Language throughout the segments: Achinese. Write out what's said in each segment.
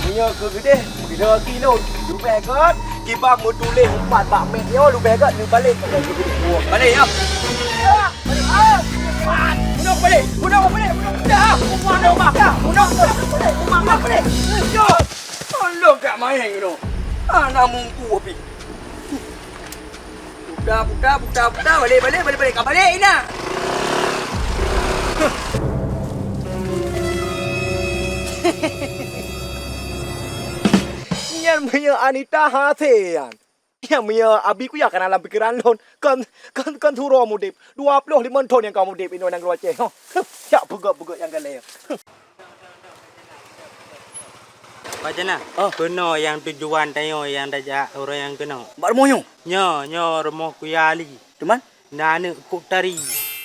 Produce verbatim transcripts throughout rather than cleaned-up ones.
Meunyoe keu geudeh, keunoe kilôn, leubeh gét kiban meutuléh umpat bak mèt nyoe, leubeh gét neubalek. Balek, ya. Bunoe balek, bunoe balek, bunoe dah. Bunoe bah, bunoe balek, bunoe balek. Yo. Lôn ka main keunoe. Hana mungku api. Puta, puta, puta, puta, balek, balek, balek, balek. Ka balek, Ina. Nyan meunyoe Anita hase nyan. Nyan meunyoe Abi Kuya kana lam pikeran lôn. Kon, kon, kon suroe mudép. Dua ploh limong thon nyang ka mudép inoe nanggroe Aceh. Huh, siap peugöt-peugöt nyang galak. Pak Jana, oh, keunoe nyang tujuan tanyoe nyang tajak uroe nyan keunoe? Bak rumoh nyoe? Nyoe, nyoe rumoh Kuya Ali. Teuma? Na aneuk kok tari.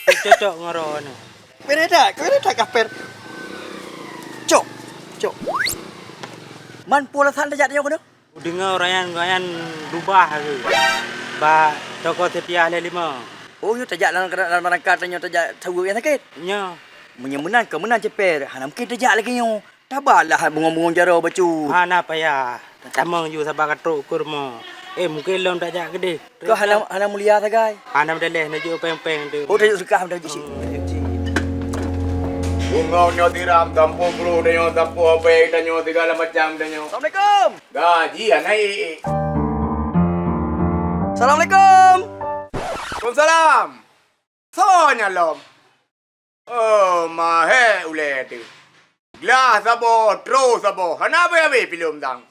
Kok cocok ngon droeneuh. Keren that, keren that kaper. Cok, cok. Man peue alasan tajak tanyoe keunoe? Kudeungoe uroe nyan gobnyan rubah lagèe bak toko sepiah lhèe limong. Oh, nyoe tajak lam, lam rangka tanyoe tajak saweue nyang sakét? Nyoe. Meunyoe meunan, kon meunan ceper, hana mungken tajak lagèe nyoe. Tabalah bungong-bungong jaroe bacut. Hana payah. Tatamong ju saban ka trok ukeue rumoh. Eh, mungken lom tajak keudeh. Kah hana, hana mulia sagai. Hana meudaleh, neujok péng-péng tu. Oh, tajok seukah, tajok cit. Bungong nyoe tiram, sampôh brôh tanyoe, sampôh abèe tanyoe, sigala macam tanyoe. Assalamualaikum. Gaji hana ék-ék. Assalamualaikum. Waalaikumsalam. Soe nyan lom? Oh, mahé ulèe teuh. Glah saboh, troh saboh. Hana abéh-abéh pilom dang.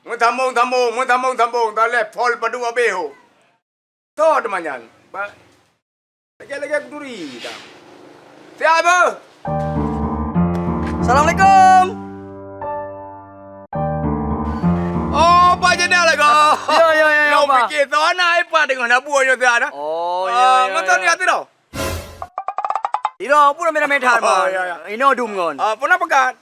Meusambông-sambông, meusambông-sambông, talèe pol padub abéh ho. Soe teuma nyan? Ba-, lagèe-lagèe kuturi dang. Siapa? Assalamualaikum. Oh, Pak Jenal lagoe. Ya, ya, ya, ya, Pak. Lôn piké soe na ipat deungon abu nyoe siat na. Oh, ya, ya, ya. Masa ni hati dah. Inoe pun ramé-ramé that, Man. Oh, ya, ya. Inoe dum ngon. Ah, peue na peugah?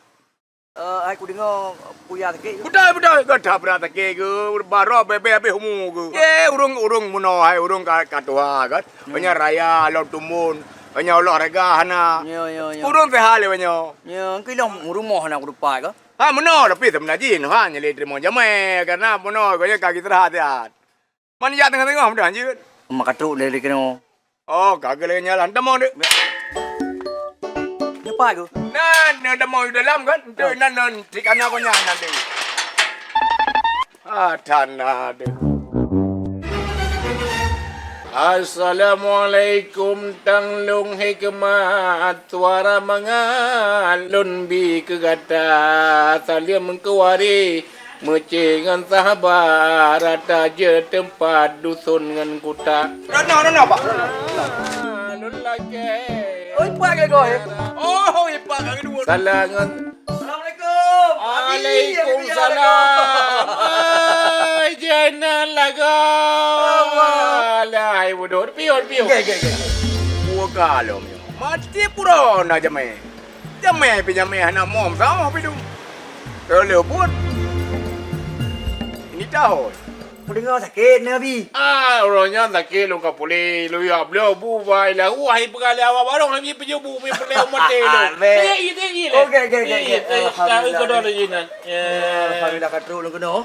Eh, hai kudeungoe Kuya sakét. Beutôi, beutôi. Gata brat sakét keu, baroe bèe-bèe habéh umu keu. Ye, ureueng, ureueng meunoe hai, ureueng ka, ka tuha kan. Ya. Banyak raya, lom tumbon. Banyak olahraga hana. Ya, ya, ya. Ureueng seuhat lé banyak. Ya, engki lom rumoh hana kutupat kan. Ha, meunoe tapi seubeuna jih, ha, nyang lé teurimong jamé. Karena meunoe gobnyan ka geuistirahat siat. Man jak teungoh-teungoh meudah jeuet. Mak ka trok lé keunoe. Oh, ka geulée nyalan tamong dek. Nyoe pat keuh? Nan, nan tamong di dalam kan? Enteuk nan, nan, di kanan kau nyan nanti. Ah, tan na dek. Assalamualaikum, Tanglong Hikmat, suara mangat lôn bi keu gata. Saleuem keu waréh, Meucé ngon sahabat, rata jeuet teumpat duson ngon kuta. Rona, rona, Pak. Ah, lôn lakée. Oi, Pak, lé goe. Oh, oi, Pak, lagi dua. Salah ngon. Assalamualaikum. Waalaikumsalam. Ai, jeuet na lagoe. Allah. Alah, ai, bodoh. Pion, pion. Ge, ge, ge, ge. Buka lom. Mati pura na jamé. Jamé pih jamé hana mom sama pih tu. Telepon. Ini tahun. Kudeungoe sakét na, Bi. Ah, uroe nyan sakét lôn ka puléh. Lôn ya bloe bu bai lah. Wah, ipeugah lé awak barong lagi peujeuet bu, mi puléh umat teh lôn. Amin. Eh, iya, iya, iya. Oke, oke, oke, oke. Iya, eh, alhamdulillah. Ka, ka dah lagi nan. Ya. Alhamdulillah, ka trok lôn keunoe.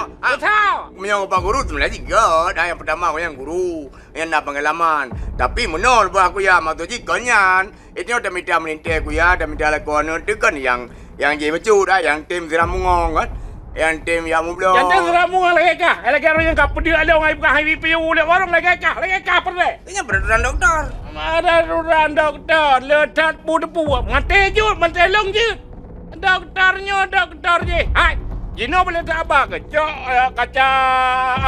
Meunyoe, ah, beutôi. Meunyoe Pak Guru sebenarnya jih göt, ah, nyang peutama nyang guru, nyang na peungalaman. Tapi meunoe leubeh kuya maksud jih kon nyan. Itu tamita meulintèe kuya, tamita lakoe aneuk teuh kan nyang, nyang jih meucut, ah, nyang tem sira mungong kan. Nyang tem nyang mubloe. Nyang tem sira mungong lagèe kah. Lagèe ureueng nyang ka peudeuek lôn, ai bukan hai piyu lé warong lagèe kah, lagèe kah peureulèe. Nyan peraturan doktor. Peraturan doktor, le that pu teupeu. Maté jeuet, maté lôn jeuet. Doktor nyoe, doktor jih. Hai, jinoe boleh tak abah ke? Cok, eh, kaca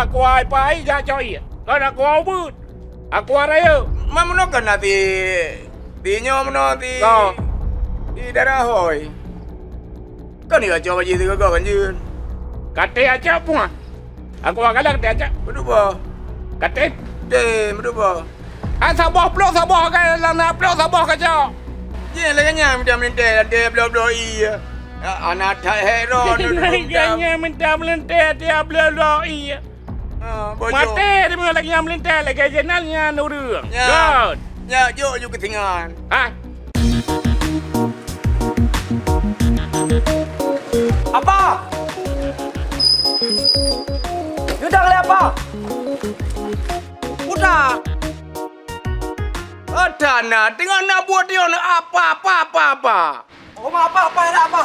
aqua ipai, jak cok ié. Kon aqua ubeut. Aqua rayeuk. Ma meunoe kan na si, si nyoe meunoe si. Ko. Di daerah Hoi. Kan ni kacau baju tu kau kan, Jun? Katé acok pun. Aku akan lah katé acok. Betul bah. Katé? Deh, betul bah. Ah, saboh plôk saboh ka, lam na plôk saboh kacok. Jeh, lagèe nyan minta meulintèe, lantèe bloe-bloe ie. Ah, anak that heran. Lagèe nyan minta meulintèe, tiap bloe-bloe ie. Ah, bojok. Maté di mana lagi nyang meulintèe, lagèe jenal nyan ureueng. Nyan. Gon. Nyan, jok ju keusingan. Ha? Apa? Yudang le apa? Udah. Ada na, tengah na buat dia na apa, apa, apa, apa. Oma, apa, apa, ada apa?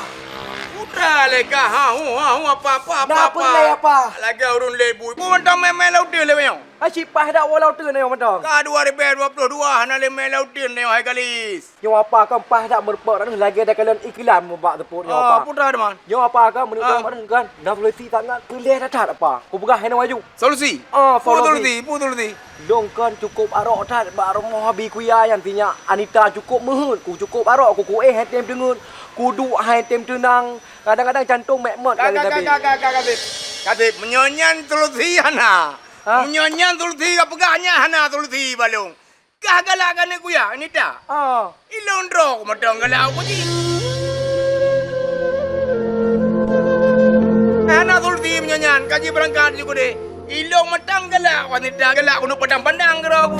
Udah le ka, ha, hu, ha, hu, apa, apa, apa, apa. Lagi urun lebu. Ibu mentang main-main laut le, Bang. Hai, si paih dak woe laut nyoe mantong. Ka dua ribu dua puluh dua hana lé mé laut nyoe, hai Galis. Nyoe apa kan paih dak meureumpok dak lagèe dak kalon iklan bak teupot nyoe apa. Ah, putra teman. Nyoe apa kan meunurot ah. Teman kan, na solusi sangat peuleh that-that apa. Kupeugah hai nyoe maju. Solusi? Ah, solusi. Peue solusi, peue solusi. Lôn kan cukup arok that bak rumoh Abi Kuya nyan, sinyak Anita cukup meuheuet, ku cukup arok, ku kuéh hai tem teungeut, ku duek hai tem teunang, kadang-kadang cantong mek mot. Ka, ka, ka, ka, ka, ka, Kasib. Kasib, meunyoe nyan solusi hana. Ha? Meunyoe nyan solusi ka peugah nyan hana solusi bak lôn. Kah galak keu aneuk kuya, Anita? Ah. Ilôn droe mantong galak aku jih. Hana solusi meunyoe nyan, ka jih beurangkat ju keudeh. Ilôn mantong galak, Anita galak keuneuk pandang-pandang keudroe aku.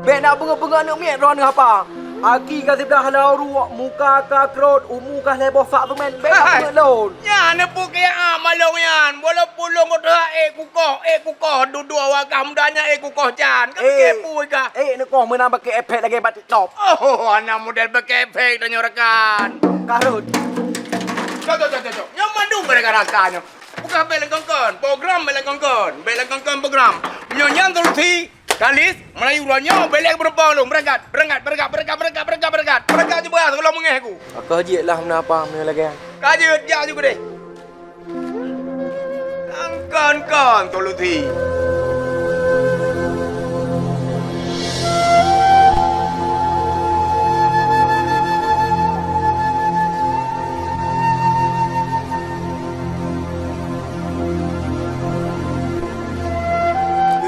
Bèk na beungoh-beungoh aneuk miet droeneuh apa. Aki ka siblah lau ruek, muka ka krot, umu ka lhèe boh sak seumén. Bèk na beungoh lôn. Nyan neupeuke a malông nyan. Walaupun lôn ka teuhak ék kukoh, ék kukoh dudoe awak kah muda nyan ék kukoh can. Ka pike pui kah? Ék neukoh meunan bak efek lagèe bak TikTok. Oh, anak model bak efek tanyoe rakan. Karut. Cok, cok, cok, cok, cok. Nyoe mandum gara-gara ka nyoe. Bukan bèk lengkongkon. Program bèk lengkongkon. Bèk lengkongkon program. Nyoe nyan solusi. Kalis, Melayu uroe nyoe, belek beureumpang lôn. Beurangkat, beurangkat, beurangkat. Beurangkat jeuet beuh, seulom meungéh aku. Akoh jeuet lah meunan apa, meunyoe lagèe nyan. Ka jeuet, jak ju keudeh. Angkon-kon solusi.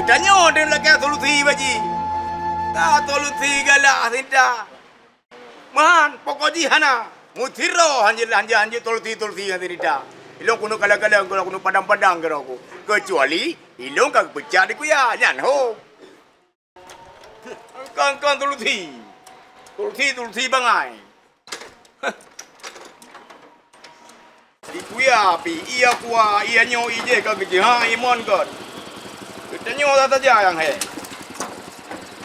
Geutanyoe deuh lakèe solusi, Pak Ji. Ka solusi galak Sinta. Man, pokok jih hana. Meusidroe hanjeuet, hanjeuet, hanjeuet solusi, solusi ngon Sinta. Ilôn keuneuk kalon-kalon, ilôn keuneuk padang-padang keudroe ku. Keucuali ilôn ka geupeucat di kuya, nyan ho. Kon, kon solusi. Solusi, solusi bangai. Di kuya pih, iya kuah, iya nyoe, ijeh ka geujeuha imon kon. Geutanyoe saja nyang he.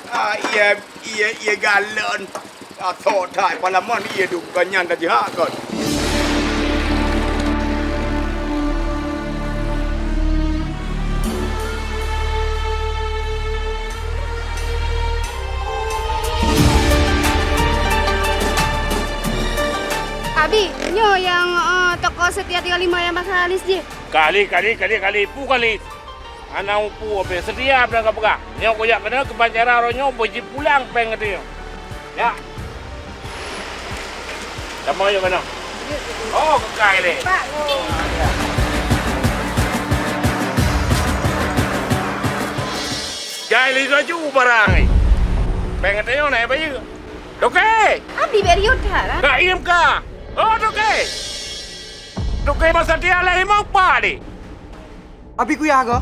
Ah, iya, iya, iya galon. Atok that palaman iya duka nyan tajeuha kon. Abi, nyoe nyang, eh, toko seutia tiga lima nyang basa Alis jih. Kali, kali, kali, kali, pu kali. Hana upu ape, seutia peue ka peugah. Nyoe kujak keunoe keuban cara roh nyoe beujipulang péng geutanyoe. Ya. Sama yuk keunoe. Oh, keukai lé. Pak, oh. Jai lé laju barang ni. Péng geutanyoe na bayeue. Toke! Abi beri udah lah. Ka iem ka. Oh, Toke. Toke masa dia lah limong pak ni. Abi kuya ke?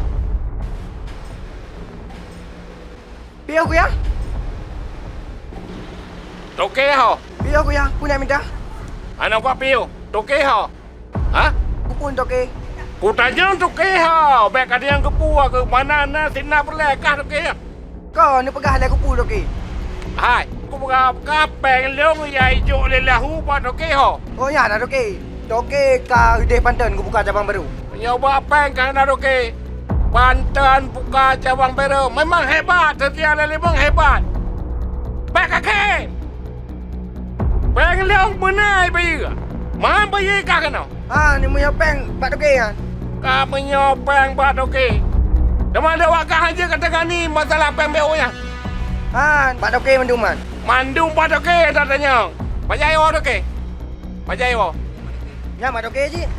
Piye kuya? Toke ho. Piye kuya? Peue nak minta? Aneuk kuat piye? Toke ho. Ha? Kupeue toke? Kutanyong toke ho. Bèk ka nyang keupeue keu mana na sina peureulèe kah toke. Ka neupeugah lé kupeue toke. Hai, kupeugah kah péng lôn nyang ijok lé lahu bak toke ho. Oh, ya na toke. Toke ka udeh panton geubuka cabang baru. Nyoe bak péng ka na toke. Panton buka cabang baru. Memang hebat, seutia lé limong hebat. Bèk kakhe. Péng lôn beuna bayeue. Man bayeue kah keunoe. Ha, ni meunyoe péng bak toke nyan. Ka meunyoe péng bak toke. Teuma lé wak kah hanjeuet ka teungani masalah péng B O nyan. Ha, bak toke mandum man. Mandum bak toke tatanyong. Pajan iwoe toke? Pajan iwoe? Nyan bak toke cit.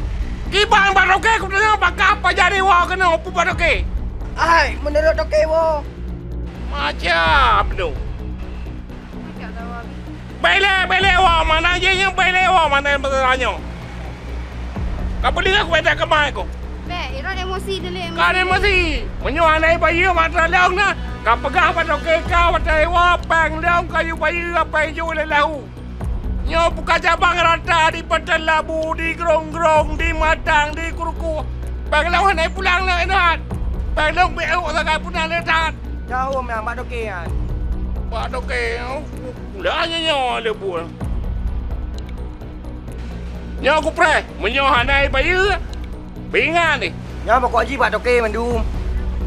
Kiban bak toke kutanyong, pakon pajan iwoe keunoe, peue bak toke? Ai, meunurot toke iwoe. Macam tu. Bèk lé, bèk lé iwoe, mana jih nyoe bèk lé iwoe, mana masalah nyoe. Ka peulingah kuwèh that keumah ku. Bèk, irot emosi dulu, emosi. Kan emosi. Meunyoe hana ibayeue mata lôn na, ka peugah bak toke ka watèe iwoe péng lôn ka yue bayeue, péng jôk lé lahu. Nyoe buka cabang rata di Peuteulabu, di Grong-grong, di Matang, di Kruku. Péng lôn hana ipulang lé that. Péng lôn bèk ôk sagai puna lé that. Jauh meunan bak toke nyan. Bak toke, pula nyoe nyoe lé buet. Nyoe kupreh, meunyoe hana ibayeue, pingan deh. Nyan pokok jih bak toke mandum.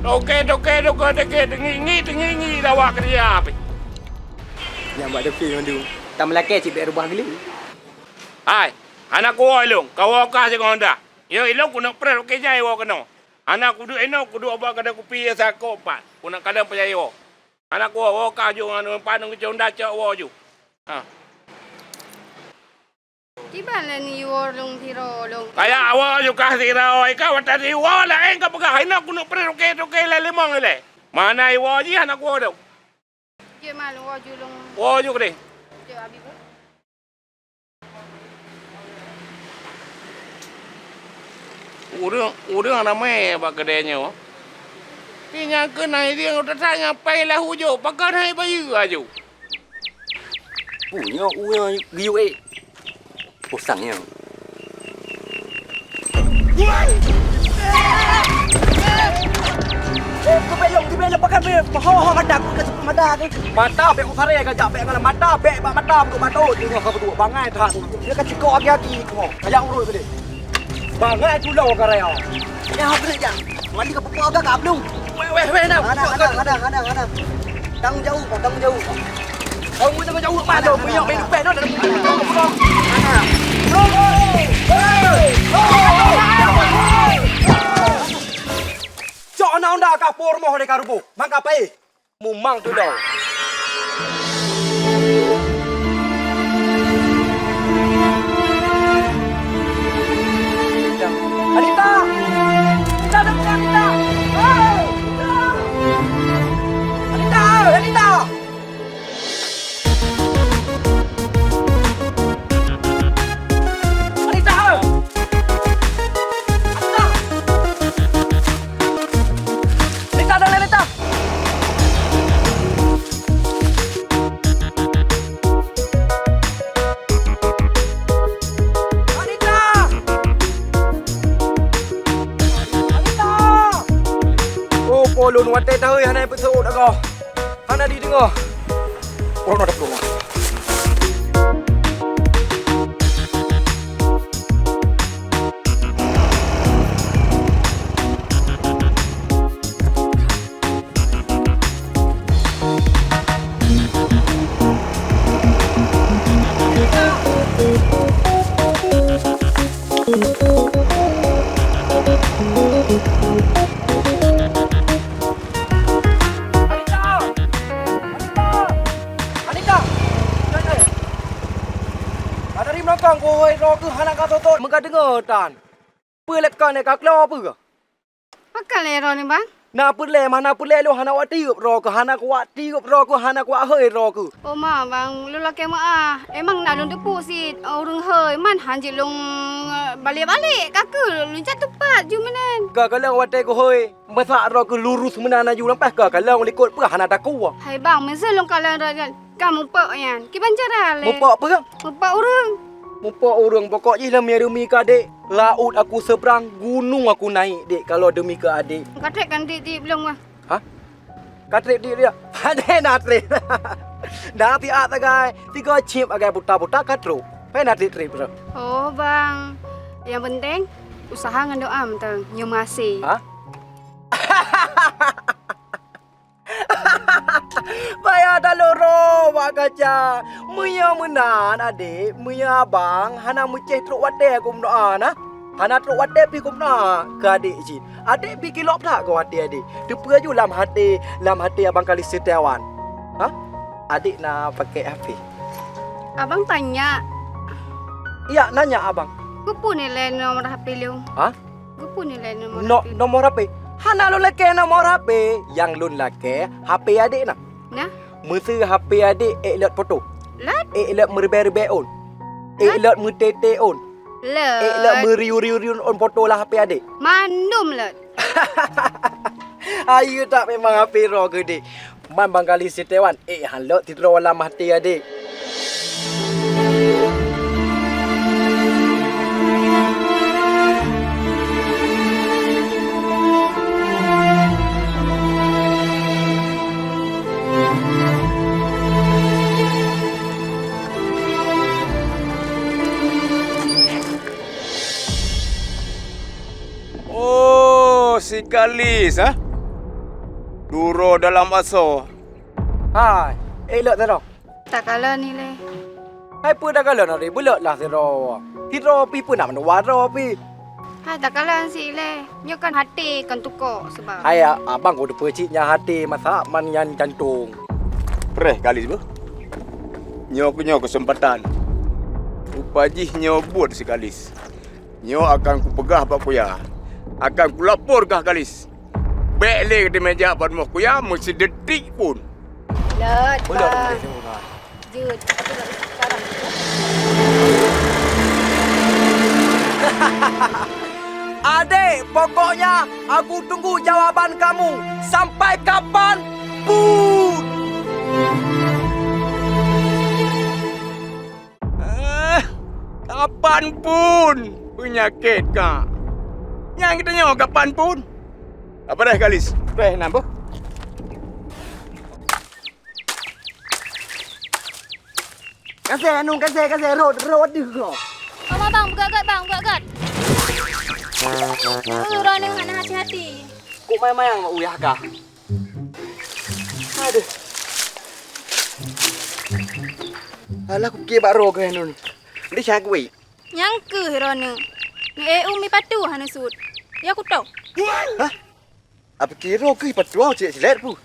Toke, toke, toke, toke, teungiek-ngiek, teungiek-ngiek dawa keureuja pih. Nyan bak toke mandum. Tameulakèe cit bèk reubah glé. Hai, hana kuwoe ilôn, kawoe kah singoh dah. Nyoe ilôn keuneuk preh toke nyan iwoe keunoe. Hana kuduek inoe, kuduek bak keudè kupi sakok pat. Keuneuk kalon pajan iwoe. Hana kuwoe, woe kah ju ngon padum keucong dah cok woe ju. Ha. Kiban lé neuwoe lôn sidroe lôn. Kaya awak ju kah sidroe, ka watèe iwoe laén ka peugah, inoe keuneuk preh toke-toke lé limong ilèe. Mana iwoe jih hana kuwoe dong. Jeuet ma lôn woe ju lôn. Woe ju keudeh. Jeuet abi beuh. Ureueng, ureueng ramè bak keudè nyoe. Pi nyang keunan idéng u tata nyang pai lahu jok, pakon hai bayeue aju. Pu nyoe u nyoe geuyue ék. Pusang nyoe. Eh, keu bèk lôn, keu bèk lôn, pakon bèk, ho, ho, mata, aku ka seupôt mata tu. Mata bèk usaré ka jak bèk ngon mata, bèk bak mata, bak mata, tu nyoe ka beuduek bangai that. Dia ka cikok aki-aki tu. Kajak urut tadi. Bangai tulông ka raya. Ya, boleh jak. Mandi ka pupuk agak, agak belum. Weh, weh, weh, nah. Ada, ada, ada, ada, ada. Tanggung jawab, Pak, tanggung jawab, Pak. Kamu tanggung jawab, Pak. Ada, ada, ada. Minyak, minyak, minyak, ada. Ada. Cok na onda ka por moh deh ka rubuh. Mangka pai. Mumang tu dong. Anita! Anita, dengar Anita! Hey! Anita! Anita! Anita! Anita! Anita, dengar Anita! Anita! Anita! Oh, po lôn watèe tahôi hana peuseuôt agoe. Hana jideungoe. Oh, na dapur. Anita! Anita! Anita! Hana ri meulakang, kuhôi droe keuh hana ka thot-thot, meuka deungoe tan. Peue lé kon ka klo peue? Pakon lé droeneuh, Bang? Na peureulèe, mana peureulèe lôn hana kuat tiep droe keuh, hana kuat tiep droe keuh, hana kuat hôi droe keuh. Oh ma, Bang, lôn lakèe meu'ah. Emang na lôn teupeu cit ureueng hôi, man han jeuet lôn, eh, balek-balek, ka keuh lôn jak teupat ju meunan. Ka kalon watèe kuhôi, meusak droe keuh lurus meunan laju, leupah ka kalon likot peue hana takue. Hai Bang, meuseu lôn kalon droe nyan. Ka mupok nyan, kiban cara lé? Mupok peue? Mupok ureueng. Mupok ureueng, pokok jih lom deumi keu adék, laôt aku seberang, gunong aku naik, Dék, kalau deumi keu adék. Ka trép kan, Dék, Dék, belum, wah. Hah? Ka trép, Dék, Dék? Padahai na trép. Na siat sagai, tiga cip sagai buta-buta ka trok. Hai na trép-trép tu. Oh, Bang. Yang penting, usaha ngon doa mantong, nyoe meuhasé. Hah? Payah talôn roh bak kaca. Meunyoe meunan, adék, meunyoe abang hana meucéh trok watèe kumeudoa na, hana trok watèe pih kumeudoa keu adék cit. Adék pih kilop that keu watèe adék. Teupeue ju lam até, lam até abang kali seutiawan. Ha? Adik na pakai H P? Abang tanya. Ya, nanya abang. Keupeue nilai nomor H P lôn? Ha? Keupeue nilai nomor No-, H P? Nomor H P? Hana lôn lakée nomor H P. Nyang lôn lakée H P adik na. Nah. Meuseu H P adik ék lôt foto. Lôt? Ék lôt meuribée-ribée ôn. Ék Lôt? Lôt meutete ôn. Lôt. Ék lôt meuriu-riu-riu ôn foto lam H P adik. Mandum lôt. Ayu tak memang H P roh geude. Man bang kali sitewan, ék han lôt sidroe lam até adik. Oh, si Kalis, ha? Duro dalam asoe. Hai, ék lôt sidroe. Takalon ilée. Hai peue takalon hari beulôt lah sidroe. Sidroe pih peue na meunuwa droe pih. Hai takalon si ilée. Nyoe kan até kon tukok seubab. Hai abang kuteupeue cit nyan até masa man nyan jantong. Preh Kalis beuh. Nyoe keu nyoe keuseumpatan. Rupa jih nyoe buet si Kalis. Nyoe akan kupeugah bak kuya. Akan kulapor kah Kalis. Bék lé teumé jak bak rumoh kuya meusidetik pun. Lôt, Bang. Jeuet, tapi lôn sekarang. Adek, pokoknya aku tunggu jawaban kamu sampai kapan pun. Eh, kapan pun peunyakét ka. Nyang geutanyoe kapan pun. Apa dah Kalis? Preh na boh. Kaseh anu, kaseh, kaseh, rot, rot deuh kau. Mama bang, beugöt-göt bang, beugöt-göt. Uh, droeneuh hana hati-hati. Kok mayang-mayang mak uyah kah? Aduh. Alah, kukiek bak roe keuh nyoe. Di cangkui. Nyang keuh droeneuh. Ngi eu mi patu hana sut. Ya kuto. Hah? Apa kiro keuh patu cek silet pu?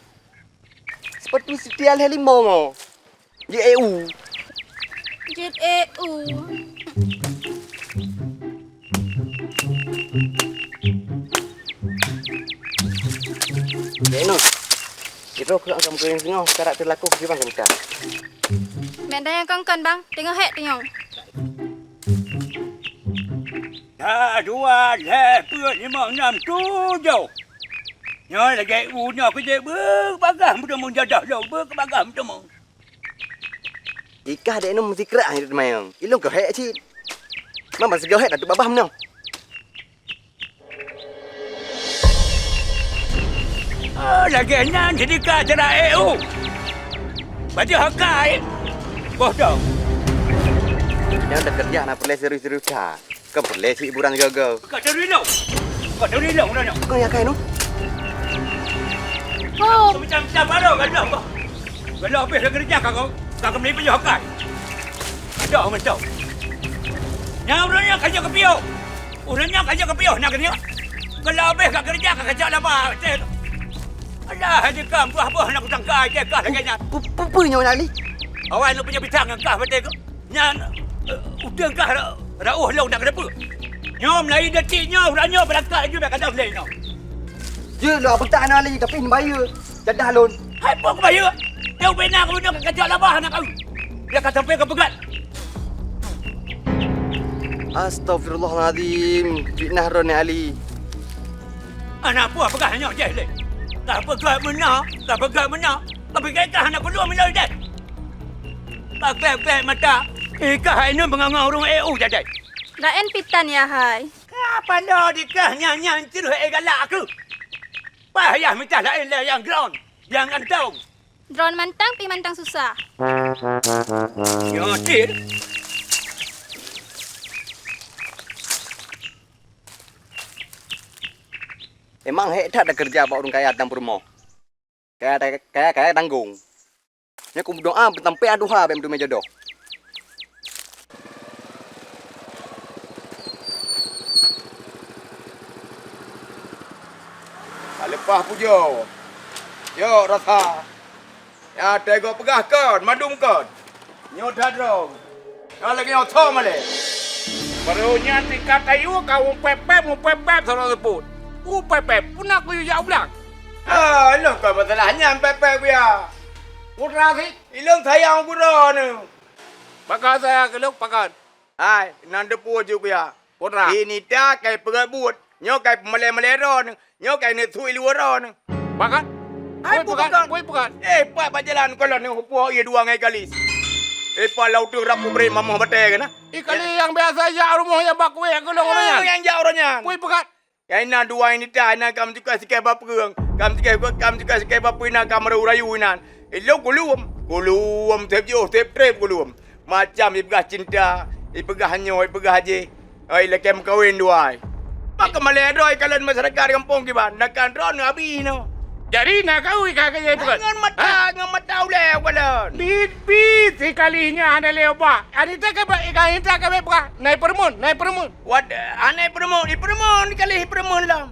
Sepatu siti aleh limong oh. Di eu. Jeuet eu. Dek Enun, sidroe keuh angka meukeureueng singoh, karak teulaku keu jibang keu mita. Meunan nyang kon-kon, Bang, teungoh hék teungoh. Sa, dua, lhèe, peuet, limong, nam, tujoh. Nyoe lagèe u nyoe keu jeuet beu bagah meuteumèe jodoh lôn, beu keu bagah meuteumèe. Ikah dek nyoe meusikrek han teuma nyang. Ilôn keuh hék cit. Mama sigoe hék na teuk babah meunoe. Oh, lagèe nyan jadi ka cara E U. Baju hakai. Boh dong. Nyoe teukeureuja na peureulèe serius-serius that. Kon peureulèe cit hiburan sigoe-goe. Ka turi lôn. Ka turi lôn uroe nyoe. Kon nyang kayém nyoe. Hom. Macam-macam baru ka lôn bah. Kalau habéh lôn keureuja ka kau, ka kau meulibèe yoh kai. Adoh mantong. Nyang uroe nyoe ka jeuet keu piôh. Uroe nyoe ka jeuet keu piôh na keuneuk. Kalau habéh ka keureuja ka kacok laba watèe tu. Alah, hai dikam buah-buah na kutangka ai kah lagèe nyan. Pu-, pu-, peue nyoe Ali? Awai lôn punya pisang ngon kah watèe tu. Nyan, eh, udeueng kah ra-, rauh lôn dak keudeue. Nyoe meulayeue detik nyoe, uroe nyoe beurangkat laju bèk kadang lé nyoe. Jeuet lôn peutah na lé, tapi neubayeue jadah lôn. Hai po kubayeue. Teu ubé na keuneuk kacok laba aneuk kau. Dia ka sampai keu peugöt. Astagfirullahalazim, fitnah droeneuh Ali. Aneuk buah peugah nyoe jeh lé. Ka peugöt meunoe, ka peugöt meunoe. Ka peugöt kah aneuk kulueng meulôi deh. Ka klek-klek mata, ikah hai nyoe beungoh-ngoh ureueng E U jadai. Laén pitan ya hai. Ka paloe dikah nyan-nyan terus e galak aku. Payah mita laén lé nyang droen, nyang gantong. Droen mantong pih mantong susah. Nyoe cit. Emang hék that takeureuja bak ureueng kaya dan peurumoh. Kaya, kaya, kaya tanggong. Nyoe kumeudoa beutampék adoha bèk meuteumèe jodoh. Ka leupah pujoe. Yok rasa. Ah, teugoe peugah kon, mandum kon. Nyoe that droe. Ka lagèe nyoe tho malèe. Baroe nyan tingkat kayue ka mupèp-pèp, mupèp-pèp sidroe seupôt. Mupèp-pèp, peue na kuyue jak u blang? Ah, ilôn kon masalah nyan pèp-pèp kuya. Putra sit, ilôn sayang keu droeneuh. Pakon sayang keu lôn, pakon? Hai, nan teupeue jeuet kuya. Putra. Di nita kai peugèt buet, nyoe kai peumalèe-malèe droeneuh, nyoe kai neuk sui luweue droeneuh. Pakon? Hai, peue pakon? Peue pakon? Eh, pat bak jalan kalon nyoe puwoe ié dua ngon Kalis. Eh, pat lam uteuen rab peubrek mamoh batèe keunan. Kalis nyang biasa jak rumoh nyang bak kuweh keu lôn uroe nyan. Nyang jak uroe nyan. Peue pakon? Nyang na dua nita inan ka meucuka sikèe bak peureung, ka meucuka, ka meucuka sikèe bak peureung inan ka meurayu-rayu inan. Ilôn kulom, kulom seb jiôh seb trép kulom. Macam ipeugah cinta, ipeugah nyoe, ipeugah jéh. Oi, lakèe meukawen dua ai. Maka malèe droe kalon masyarakat gampông kiban, na kan droeneuh abi nyoe. Jadi na kawen ka keu jéh peugah? Ngon mata, ngon mata ulèe kalon. Pit-pit sikali nyan hana lé ubah. Anita ka bèk, anita ka bèk peugah, na ipeureumeun, na ipeureumeun. Wat, hana ipeureumeun, ipeureumeun, kali ipeureumeun lom.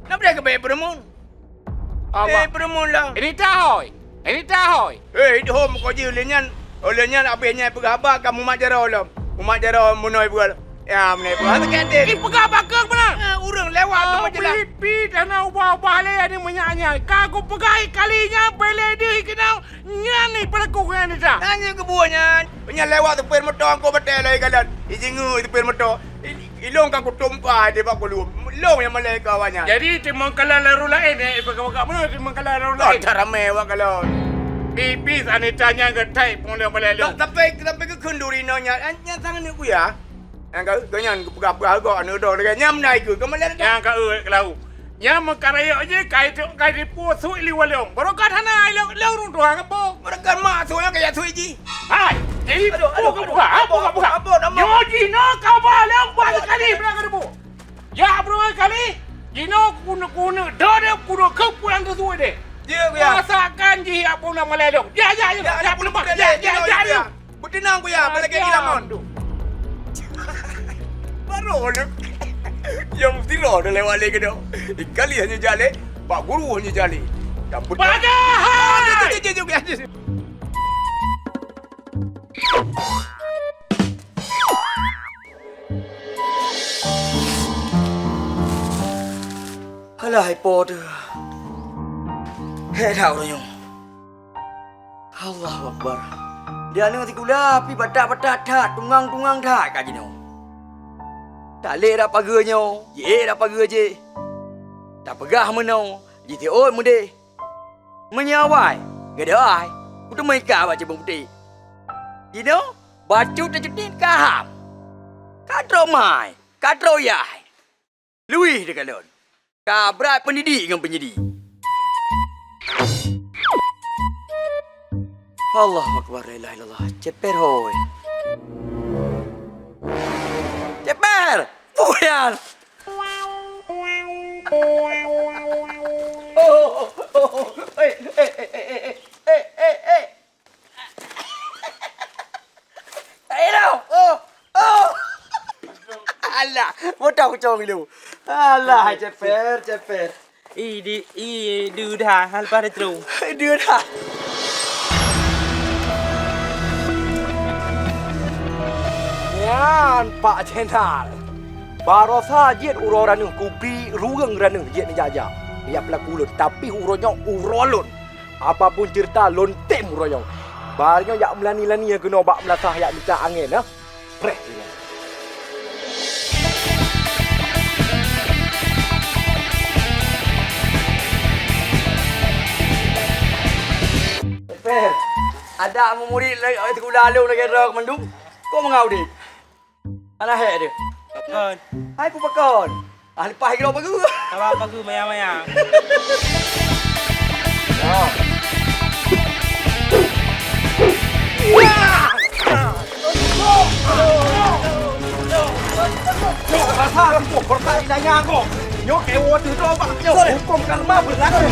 Nabri keubeue ipeureumeun? Allah. Eh, ipeureumeun lom. Ini tahoi. Ini tahoi. Eh, idhom ko jih lé nyan. Oh, lé nyan abéh nyan peugah haba ka mumat jaroe lom. Mumat jaroe meunoe bual. Ya, meunoe bual. Hana keuadil. Ih, peugah bakeuh beuna. Eh, ureueng lewat tu macam mana? Pit-pit hana ubah-ubah lé, ani meunyak nyan. Ka kupeugah kali nyan, bèk lé deuh keunoe. Nyan ni peulaku nyan Nita. Nyan nyang keubuah nyan. Nyan lewat supir moto angkot batèe lagèe kalon. Ijingeue supir moto. I-, ilôn ka kutumpah di bak kulom. Lôn nyang malèe keu awak nyan. Jadi, timong kalon lam rot laén, eh, peugah-peugah meunoe timong kalon lam rot laén. Ka ramè awak kalon. Pipis Anita nyan geuthèe pun lôn malèe lôn. Sampai, sampai keu kheun duri nyoe nyan. Nyan sang neuk kuya. Nyang ka, gobnyan geupeugah-peugah gob aneuk droe lagèe nyan meunan keu, keu malèe. Nyang ka, eh, keu lau. Nyan meukarayok jih ka itu, ka itu pusui liwat lôn. Barokah hana ai lôn, lôn rung tuha ngon po. Barokah mak su nyang ka jak sui jih. Hai, jadi aduh, aduh, buka, buka, buka, buka. Ampun, ampun. Nyoe jinoe ka ba lôn buat sekali, beuna ka debu. Ya, beureueh kali. Jinoe kuneuk-kuneuk, dodeup kuneuk keupeue nyang teusui deh. Ya, ya. Rasakan jih apa nama ledong. Ya, ya, ya. Ya, ya, ya, ya, ya, ya. Beuteunang, Kuya, aja lagi lamon. Baru ni. Yang mesti roh dah lewat lagi dah. Kali hanya jaleh, Pak Guru hanya jaleh. Yang betul. Padahal. Alah, hai po teuh. Hei, dah ureueng nyoe. Allahu Akbar. Di aneuk sikula pih batat-batat that, tungang-tungang that ka jinoe. Talek rab pageue nyoe, jiék rab pageue jéh. Tapeugah meunoe, jiseuôt meudeh. Meunyoe awai, geudoai, kuteumèe ikat bak cibong putéh. Jinoe, bacut tacut niet ka ham. Ka trok mai, ka trok yai. Luwih teukalon. Ka brat peundidik ngon peunyidik. Allahu Akbar, la ilaha illallah. Ceper hôi. Ceper! Buyan! Oh, oh, oh, oh. Eh, eh, eh, eh, eh, eh, eh, eh, eh. Ayo, oh, oh. Alah, bodoh kucong lu. Alah, ceper, ceper. Ih, di, ih, duda, hal pada terus. Duda. Nyan, Pak Jenal. Barosa jeuet uroe raneuk kubi ruweueng raneuk jeuet neujak-jak. Yak peulaku lôn, tapi uroe nyoe uroe lôn. Apapun ceurita lôn tem uroe nyoe. Bah nyoe jak meulani-lani keunoe bak meulasah jak mita angén, ha? Preh. Preh. Adak murit lagèe sikula lôn lagèe droe mandum. Kok meungaudeh? Hana hék deh. Pakon. Hai peue pakon? Ah, leupah droe baru. Sabar baru maya-maya. Oh. Rasa aku berkat inanya aku. Nyoe kayu water tu apa? Nyoe hukum karma berlaku.